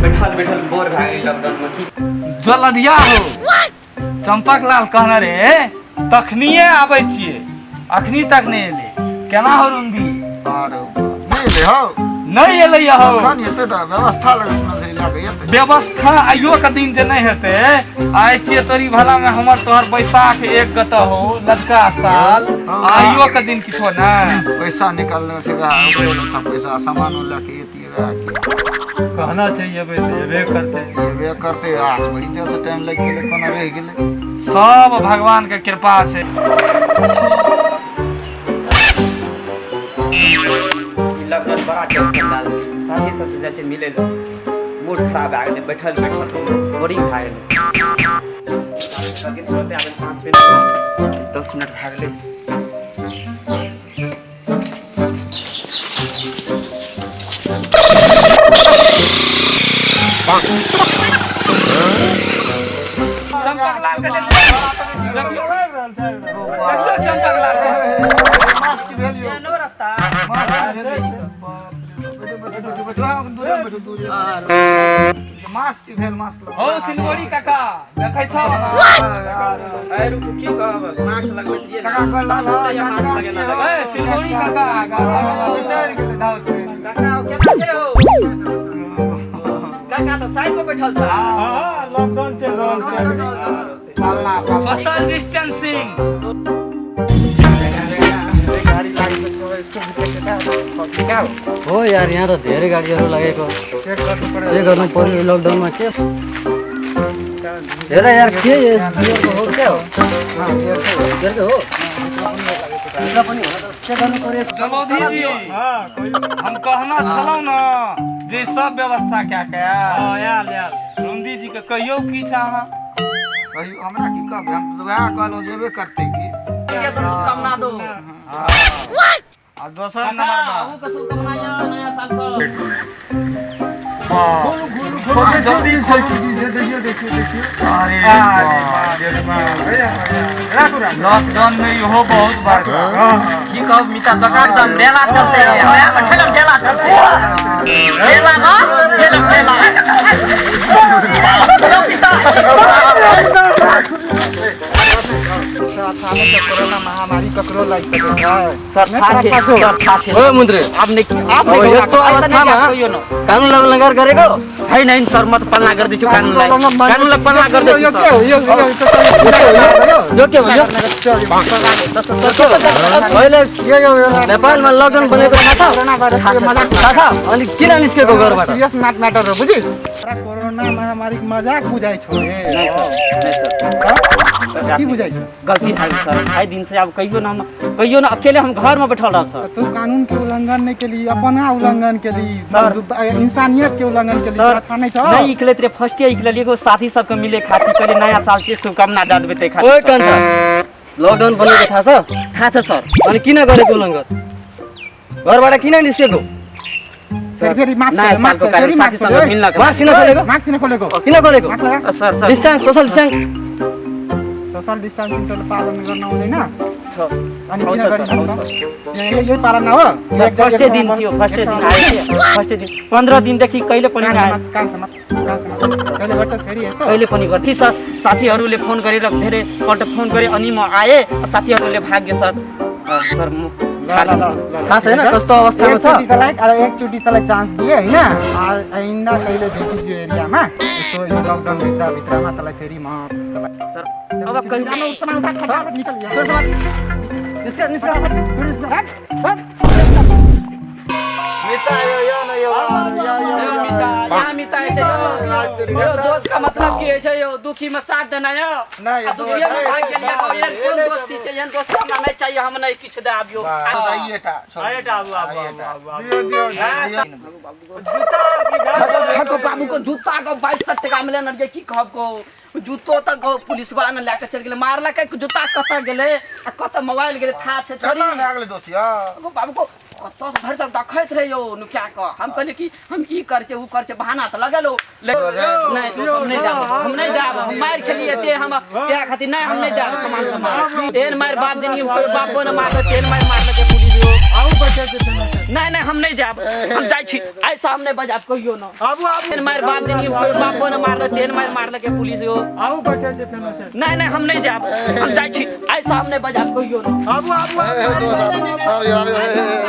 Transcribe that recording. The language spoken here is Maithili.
बैठल बैठल बोर भए गेलै लॉकडाउनमे की। जलदिया हो चंपक लाल कहने रे तखनिए आबै छियै, अखनी तक नहि एलै। केना हो रुंदी? अरे नहि एलै हौ? नहि एलै हौ। कखन एतै तऽ व्यवस्था लगै छै लए कऽ एतै। व्यवस्था आइयो के दिन जे नहि हेतै, आइ छियै तोरी भला में हमर तोहर बैसाख एक गत हो लदका साल, आइयो के दिन किछो ने पैसा निकालने छै वएह ओकरे लग छै पैसा, सामानो लए कऽ एतियै वएह के कहना चाहिए एबै तऽ एबे करतै। एबे करतै। आस बड़ी देर से टाइम लागि गेलै, कोना रहि गेलै। सब भगवान के कृपा छै। ई लॉकडाउन बड़ा टेंशन डाल, साथी सबसँ जाइ छै मिलै लए, मूड खराब भए गेलै, बैठल बैठल बोरिंग भए गेलै। तुरन्ते आबै 5 मिनट 10 मिनट भए गेलै। चंपक लाल के जे छै, देखियौ देखियौ चंपक लाल के। मास्क भेल यौ। एहनो रास्ता। मास्क भेल यौ। बाप रे, बैठो बैठो बैठो, दूरे बैठो दूरे। मास्क भेल, मास्क हो सिलगोरी काका देखै छौ? अरे रुकू, की कहब, मास्क लगबैत रहियै ने। काका कहला, मास्क लगेना लगै। ए सिलगोरी काका। बिसरि गेलै दाउद। काका हो, केना छै हो? काका तऽ साइड पर बैठल छै। हाँ, लॉकडाउन चलि रहल छै। पालना पालना। Social distancing. हो यार, यहाँ त धेरै गाडीहरू लागेको, के गर्नु पर्यो लकडाउनमा? के हेर यार, के बियरको हो क्या हो? बियरको हो, भित्र पनि होला त, के गर्नु पर्यो? जलौधी जी, हम कहना छलहुँ ने जे सब व्यवस्था कए के आयल आयल। रुंदी जी के कहियौ किछु अहाँ। कहियौ, हमरा की कहबै, हम तऽ वएह कहलहुँ जेबे करतै की। के से शुभकामना दो। आ दोसर काका नंबर अहूँ के शुभकामना यऽ नया साल के। जल्दी खोलू। देखियौ देखियौ देखियौ। अरे राखू राखू। लॉकडाउन में इहो बहुत बड़का। की कहब मिता, दोकान तऽ रेला चलते रहे, हमरा में ठेलम ठेला चलते रेला ना ठेलम ठेला। चलो पिता। कोरोना महामारी ककरो लागि सकै छै। सर थाहा छै, सर थाहा छै। ओ मुन्द्रे, आब नहि, आब अब नहि यस्तो अवस्थामा कहियो न। कानुनलाई उल्लङ्घन गरेको होइन होइन सर, म त पल्ला गर्दैछु कानुनलाई, कानुनलाई पल्ला गर्दैछु यो सर। के हो यो? यो के हो यो? अहिले नेपालमा लकडाउन बनेको थाहा छ? थाहा छ? अनि किन निस्केको घरबाट? सीरियस मैटर हो बुझिस। कोरोना महामारीके मजाक बुझाइ छौ रे? नहि सर, नहि सर। की बुझाइ छौ? गलती भए गेल सर, आइ दिन से आब कहियो न, हम कहियो न अकेले हम घरमे बैठल रहब सर। तू कानून के उल्लंघन नहीं केली, अपना उल्लंघन केली सर। इंसानियत के उल्लंघन केली। सर था नहीं छौ? नहीं निकलैत रहे, फर्स्टे निकललियै, एगो साथी सबके मिले खातिर, कहलियै नया साल छै शुभकामना दऽ देबै ताहि ओइ खातिर सर। कान्छा, लकडाउन बनेको थाहा छ? थाहा छ सर। अनि किन गरेको उल्लङ्घन? घरबाट किन निस्केको? फेरि फेरि मास्क नयाँ खोले, मास्क सालको खोले, कारण फेरि मास्क साथीसँग खोले, मिल्नको मास्क किन खोलेको? मास्क किन खोलेको? किन खोलेको? मास्क लगा। Sir sir distance, social distance. Social distancing तैँले पालन गर्न आउँदैन? छ। अनि आउँछ किन सर, गरिस् आउँछ। त? यही पालन हो। सर फर्स्टै दिन थियो, फर्स्टै दिन आएको थिएँ, फर्स्टै दिन 15 दिनदेखि कहिले पनि नआयो। कान समात, कान समात। कहिले गर्छस् फेरि यस्तो? कहिले पनि गर्थेँ सर। साथीहरूले फोन गरेर धेरैपल्ट फोन गरे, अनि म आएँ, साथीहरूले भाग्यो सर। सर म ल ल ल ल। थाहा छैन कस्तो अवस्थामा छ? एकचोटि तँलाई, अब एकचोटि तँलाई चान्स दिएँ होइन, आइन्दा कहिले भेटिस् यो एरियामा यस्तो यो लकडाउन भित्र भित्रमा तँलाई फेरि म तँलाई सर अब कहिले सामान सामान उठा, फटाफट निकल यहाँ। निस्क निस्क। हट, हट। यो मिता, यहाँ मिता है छै यो। यो दोस्त का मतलब की है छै यो? दुखी में साथ देना यो। नहीं, आ दुखिए में भाग गेलियै गो, एहन कोन दोस्ती छै? एहन दोस्ती हमरा नहीं चाहिए, हम नहीं किछु दे आबियो। आएटा आबू आबू आबू आबू आबू। को बाबू को जूता को 2200 टका में लेने रहियै, की कहब को, जूतो तक गो पुलिसवा ने लए के चलि गेलै, मारलकै जूता कतऽ गेलै आ कतऽ मोबाइल गेलै थाहा छै थोड़ी। गो बाबू को कतऽ से भरि तक देखैत रहे यौ नुका कऽ। हम कहलियै कि हम ई करै छै उ करै छै, बहाना तऽ लगेलहुँ। नहि दोस्त, हम नहि जायब, हम नहि जायब, हम मारि खेलियै ते हम तें खातिर नहि, हम नहि जायब। सामान सामान एहन मारि बाप देनी, बापो ने मारलकै, तेहन मारि मारलकै पुलिस यौ। आउ बच्चा छै। नहीं नहीं, हम नहीं जाब, हम जाइ छी। ऐसा हम नहीं बजाब कहियो न। आबू आबू। तेन मार बाप देनी, बापो ने मारल, तेन मार मारल के पुलिस हो। आबू बैठे छै फेनो से। नहीं नहीं, हम नहीं जाब, हम जाइ छी। ऐसा हम नहीं बजाब कहियो न। आबू आबू आबू। आबू आबू।